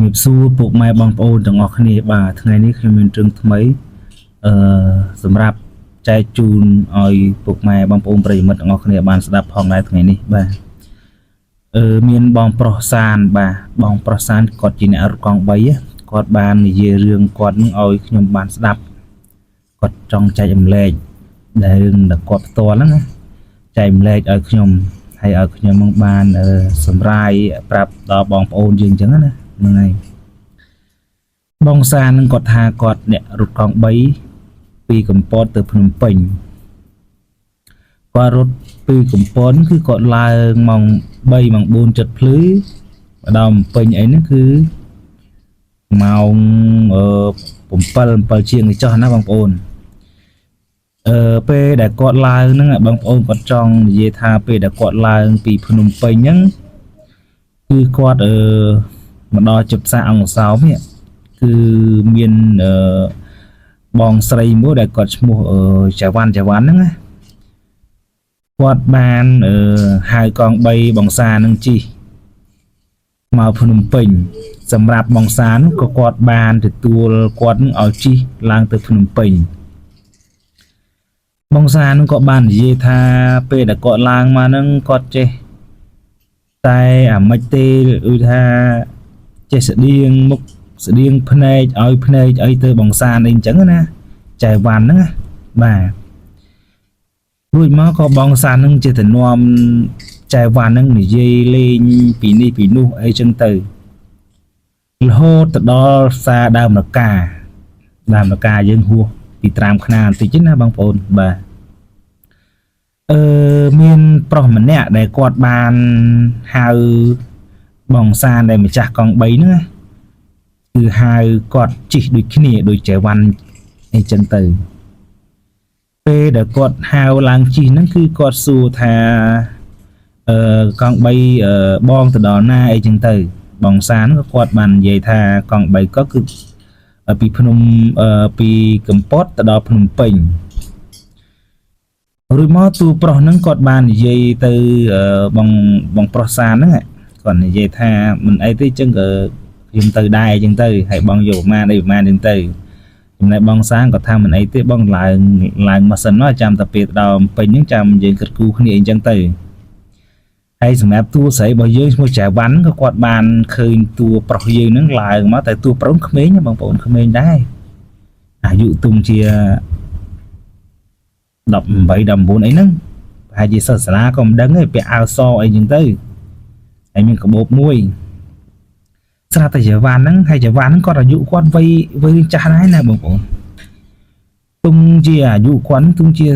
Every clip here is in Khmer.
ជំរាបសួរពុកម៉ែបងប្អូនទាំងអស់គ្នាបាទថ្ងៃនេះខ្ញុំមានរឿងថ្មីអឺសម្រាប់ចែកជូនឲ្យពុកម៉ែបងប្អូនប្រិយមិត្តទាំងអស់គ្នាបានស្ដាប់ផងដែរថ្ងៃនេះបាទមានបងប្រុសសានបាទបងប្រុសសានគាត់ជាអ្នករត់កង់3ណាគាត់បាននិយាយរឿងគាត់នឹងឲ្យខ្ញុំបានស្ដាប់គាត់ចង់ចែករំលែកដែលរឿងដែលគាត់ផ្ទាល់ហ្នឹងណាចែករំលែកឲ្យខ្ញុំហើយឲ្យខ្ញុំនឹងបានសម្រាយប្រាប់ដល់បងប្អូនយើងអញ្ចឹងណាហ្នឹងហើយ បងសាននឹងគាត់ថាគាត់អ្នករត់កង់3ពីកំពតទៅភ្នំពេញគាត់រត់ពីកំពតគឺគាត់ឡើងម៉ោង3ម៉ោង4ចិត្តភ្លឺមកដល់ភ្នំពេញអីហ្នឹងគឺម៉ោងអឺ7 7ជាងនេះចុះណាបងប្អូនពេលដែលគាត់ឡើងហ្នឹងបងប្អូនគាត់ចង់និយាយថាពេលដែលគាត់ឡើងពីភ្នំពេញហ្នឹងគឺគាត់មកដល់ជិតផ្សារអង្គសោមនេះ គឺមានអឺបងស្រីមួយដែលគាត់ឈ្មោះចាវ៉ាន់ចាវ៉ាន់ហ្នឹងណាគាត់បានហៅកង់3បងសានឹងជិះមកភ្នំពេញសម្រាប់បងសានោះក៏គាត់បានទទួលគាត់នឹងឲ្យជិះឡើងទៅភ្នំពេញបងសានឹងក៏បាននិយាយថាពេលដែលគាត់ឡើងមកហ្នឹងគាត់ចេះតែអាម៉េចទេគឺថាចេះស្តៀងមុខស្តៀងភ្នែកឲ្យភ្នែកអីទៅបងសានអីអញ្ចឹងណាចែវ៉ាន់ហ្នឹងណាបាទរួចមកក៏បងសានហ្នឹងចេះតែនាំចែវ៉ាន់ហ្នឹងនិយាយលេងពីនេះពីនោះអីចឹងទៅរហូតទៅដល់ផ្សារដើមរកាដើមរកាយើងហួសពីត្រាមខ្នាបន្តិចណាបងប្អូនបាទមានប្រុសម្នាក់ដែលគាត់បានហៅបងសានដែលម្ចាស់កង់3ហ្នឹងណា គឺហៅគាត់ជិះដូចគ្នាដូចចែវ៉ាន់អីចឹងទៅពេលដែលគាត់ហៅឡើងជិះហ្នឹងគឺគាត់សួរថាកង់3បងទៅដល់ណាអីចឹងទៅបងសានក៏គាត់បាននិយាយថាកង់3ក៏គឺពីភ្នំពីកំពតទៅដល់ភ្នំពេញរួចមកទូប្រុសហ្នឹងគាត់បាននិយាយទៅបងបងប្រុសសានហ្នឹងគាត់និយាយថាមិនអីទេចឹងក៏ខ្ញុំទៅដែរអញ្ចឹងទៅហើយបងយកប្រមាណអីប្រមាណអញ្ចឹងទៅចំណែកបងសាងក៏ថាមិនអីទេបងឡើងឡើងមកសិនមកចាំតែពេលដល់ពេញហ្នឹងចាំយើងគិតគូរគ្នាអញ្ចឹងទៅហើយសម្រាប់តួស្រីរបស់យើងឈ្មោះចែវ៉ាន់ក៏គាត់បានឃើញតួប្រុសយើងហ្នឹងឡើងមកតែតួប្រុសក្មេងបងប្អូនក្មេងដែរអាយុទុំជា18 19អីហ្នឹងប្រហែលជាសិស្សសាលាក៏មិនដឹងទេពាក់អាវសអីចឹងទៅហើយមានកាបូបមួយស្រាប់តែចែវ៉ាន់ហ្នឹងហើយចែវ៉ាន់ហ្នឹងគាត់អាយុគាត់វ័យវ័យចាស់ដែរណាបងប្អូនទុំជាអាយុគាត់ទុំជា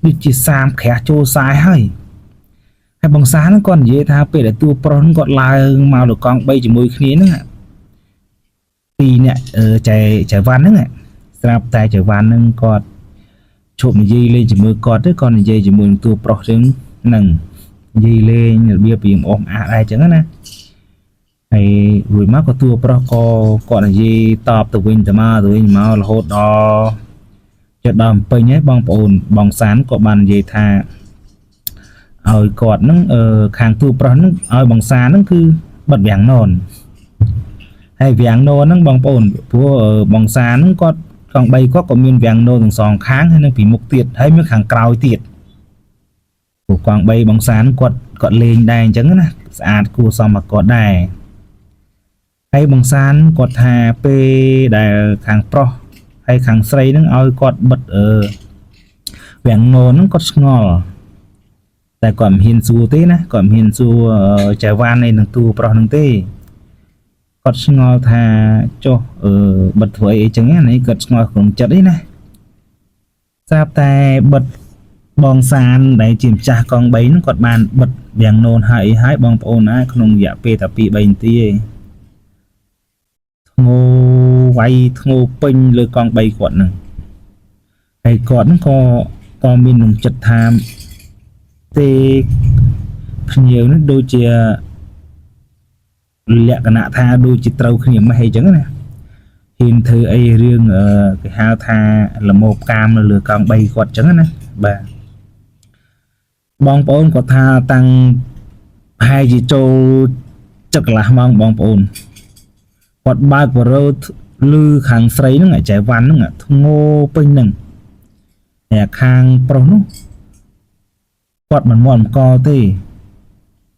ដូចជា30ក្រាស់ចូល40ហើយហើយបងសាហ្នឹងគាត់និយាយថាពេលដែលតួប្រុសហ្នឹងគាត់ឡើងមកលើកង់3ជាមួយគ្នាហ្នឹងពីរអ្នកចែចែវ៉ាន់ហ្នឹងស្រាប់តែចែវ៉ាន់ហ្នឹងគាត់ឈប់និយាយលេងជាមួយគាត់ទៅគាត់និយាយជាមួយនឹងតួប្រុសចឹងហ្នឹងនិយាយលេងរបៀបរៀងអស់អាសដែរចឹងណាហើយរួចមកក៏តួប្រុសក៏គាត់និយាយតបទៅវិញទៅមកទៅវិញមករហូតដល់ចិត្តដល់ពេញហើយបងប្អូនបងសានក៏បាននិយាយថាឲ្យគាត់ហ្នឹងខាងតួប្រុសហ្នឹងឲ្យបងសានហ្នឹងគឺបិទវាំងននហើយវាំងននហ្នឹងបងប្អូនព្រោះបងសានហ្នឹងគាត់កង់3គាត់ក៏មានវាំងននទាំងសងខាងហើយនឹងពីមុខទៀតហើយមានខាងក្រោយទៀតព្រោះកង់3បងសានគាត់គាត់លេងដែរអញ្ចឹងណាស្អាតគួរសមមកគាត់ដែរហើយបងសានគាត់ថាពេលដែលខាងប្រុសហើយខាងស្រីហ្នឹងឲ្យគាត់បិទវាំងននហ្នឹងគាត់ឆ្ងល់តែគាត់មិនហ៊ានសួរទេណាគាត់មិនហ៊ានសួរចែវ៉ានឯនឹងតួប្រុសហ្នឹងទេគាត់ឆ្ងល់ថាចុះបិទធ្វើអីអីចឹងណានេះគាត់ឆ្ងល់ក្នុងចិត្តអីណាស្រាប់តែបិទបងសានដែលជាម្ចាស់កង់3ហ្នឹងគាត់បានបិទវាំងននហើយអីហើយបងប្អូនណាក្នុងរយៈពេលតែ2 3នាទីឯងធ្ងោវាយធ្ងោពេញលើកង់3គាត់ហ្នឹងហើយគាត់ហ្នឹងក៏ក៏មាននឹងចិត្តថាទេភ្ញៀវនេះដូចជាលក្ខណៈថាដូចជាត្រូវគ្នាម៉េះអីចឹងណាហ៊ានធ្វើអីរឿងគេហៅថាលមោបកាមនៅលើកង់3គាត់ចឹងណាបាទបងប្អូនគាត់ថាតាំងប្រហែលជាចូលចិត្តកន្លះម៉ោងបងប្អូន គាត់បើកបរោលឺខាងស្រីហ្នឹងអាចែវ៉ាន់ហ្នឹងធ្ងោពេញហ្នឹងហើយខាងប្រុសនោះគាត់មិនមាត់មកទេ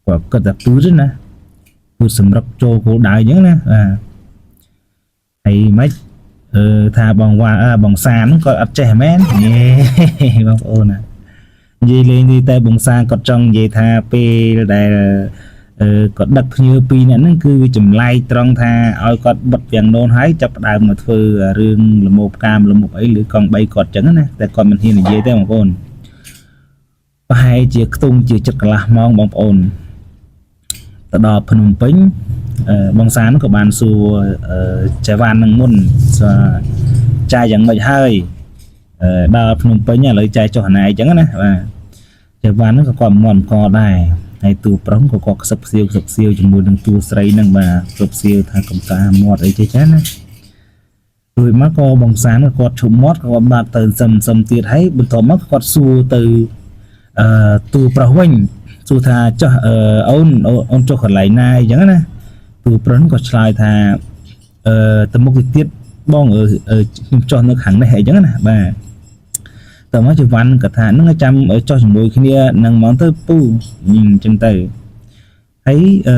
គាត់គិតតែពឺទេណាពឺសម្រុកចូលគោលដៅអញ្ចឹងណាបាទហើយមិនអឺថាបងវ៉ាបងសានគាត់អត់ចេះមែនយេបងប្អូនណានិយាយលេងនេះតែបងសានគាត់ចង់និយាយថាពេលដែលអឺគាត់ដឹកភ្ញៀវពីរនាក់ហ្នឹងគឺវាចម្លែកត្រង់ថាឲ្យគាត់បិទយ៉ាងណូនហើយចាប់ផ្ដើមមកធ្វើរឿងលមោបកាមលមោបអីឬកង់3គាត់ចឹងណាតែគាត់មិនហ៊ាននិយាយទេបងប្អូនប្រហែលជាខ្ទង់ជាចិត្តកន្លះម៉ោងបងប្អូនទៅដល់ភ្នំពេញបងសានក៏បានសួរចៃវ៉ាននឹងមុនសួរចាយយ៉ាងម៉េចហើយដល់ភ្នំពេញឥឡូវចាយចុះណាអញ្ចឹងណាបាទចៃវ៉ានហ្នឹងក៏គាត់មន់កដែរហើយតួប្រុសក៏គាត់ខ្សឹបខ្សៀវខ្សឹបខ្សៀវជាមួយនឹងតួស្រីហ្នឹងបាទខ្សឹបខ្សៀវថាកំតាមាត់អីចេះចាណារួចមកក៏បងសានគាត់ឈប់មាត់ក៏គាត់បាត់ទៅសឹមសឹមទៀតហើយបន្ទាប់មកគាត់សួរទៅអឺតួប្រុសវិញសួរថាចុះអូនអូនចុះកន្លែងណាអញ្ចឹងណាតួប្រុសក៏ឆ្លើយថាអឺទៅមុខទៅទៀតបងខ្ញុំចុះនៅខាងនេះអីចឹងណាបាទតើមកជីវ៉ាន់ក៏ថានឹងចាំចុះជាមួយគ្នានឹងហ្មងទៅពូអញ្ចឹងទៅហើយអឺ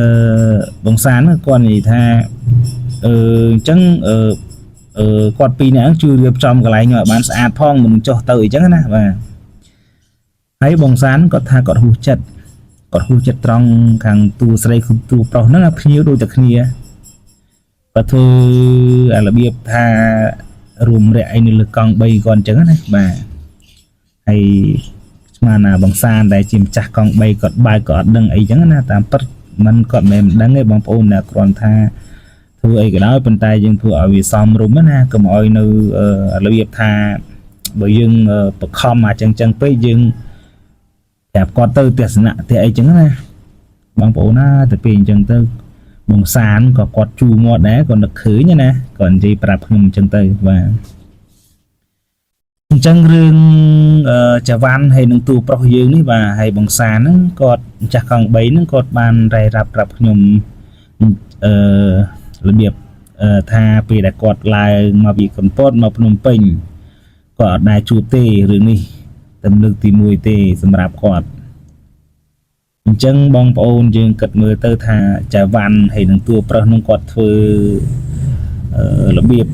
បងសានគាត់និយាយថាអឺអញ្ចឹងអឺអឺគាត់ពីរនាក់ជួយរៀបចំកន្លែងឲ្យបានស្អាតផងមិនចុះទៅអីចឹងណាបាទហើយបងសានគាត់ថាគាត់ហួសចិត្តគាត់ហួសចិត្តត្រង់ខាងតួស្រីគឺតួប្រុសហ្នឹងភ្ញៀវដូចតែគ្នាគាត់ធ្វើអារបៀបថារួមរយៈអីនៅលើកង់3គាត់អញ្ចឹងណាបាទហើយស្មានណាបងសានដែលជាម្ចាស់កង់3គាត់បើកក៏អត់ដឹងអីចឹងណាតាមពិតมันគាត់មិនដឹងទេបងប្អូនណាគ្រាន់ថាធ្វើអីក៏ដោយប៉ុន្តែយើងធ្វើឲ្យវាសមរម្យណាកុំឲ្យនៅរបៀបថាបើយើងបខំអាចឹងចឹងពេកយើងប្រាប់គាត់ទៅទស្សនៈទេអីចឹងណាបងប្អូនណាទៅពេលអញ្ចឹងទៅបងសានក៏គាត់ជូរមាត់ដែរគាត់នឹកឃើញណាគាត់និយាយប្រាប់ខ្ញុំអញ្ចឹងទៅបាទអញ្ចឹងរឿងចាវ៉ាន់ហើយនឹងតួប្រុសយើងនេះបាទហើយបងសានហ្នឹងគាត់ម្ចាស់កង់3ហ្នឹងគាត់បានរ៉ៃរាប់ប្រាប់ខ្ញុំអឺរបៀបថាពេលដែលគាត់ឡើងមកពីកំពតមកភ្នំពេញគាត់អត់ដែលជួបទេរឿងនេះតែលើកទី1ទេសម្រាប់គាត់អញ្ចឹងបងប្អូនយើងគិតមើលទៅថាចាវ៉ាន់ហើយនឹងតួប្រុសនឹងគាត់ធ្វើរបៀប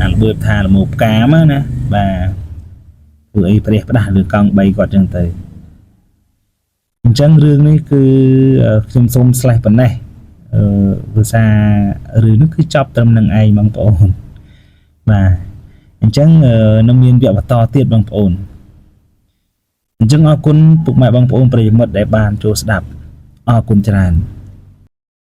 អារបៀបថាលមោផ្កាមណាបាទធ្វើអីព្រះផ្ដាស់លើកង់3គាត់ចឹងទៅអញ្ចឹងរឿងនេះគឺខ្ញុំសូមស្លេះប៉ុណ្ណេះអឺភាសារឿងនេះគឺចប់ត្រឹមនឹងឯងបងប្អូនបាទអញ្ចឹងនៅមានវគ្គបន្តទៀតបងប្អូនអញ្ចឹងអរគុណពុកម៉ែបងប្អូនប្រិយមិត្តដែលបានចូលស្ដាប់អរគុណច្រើន។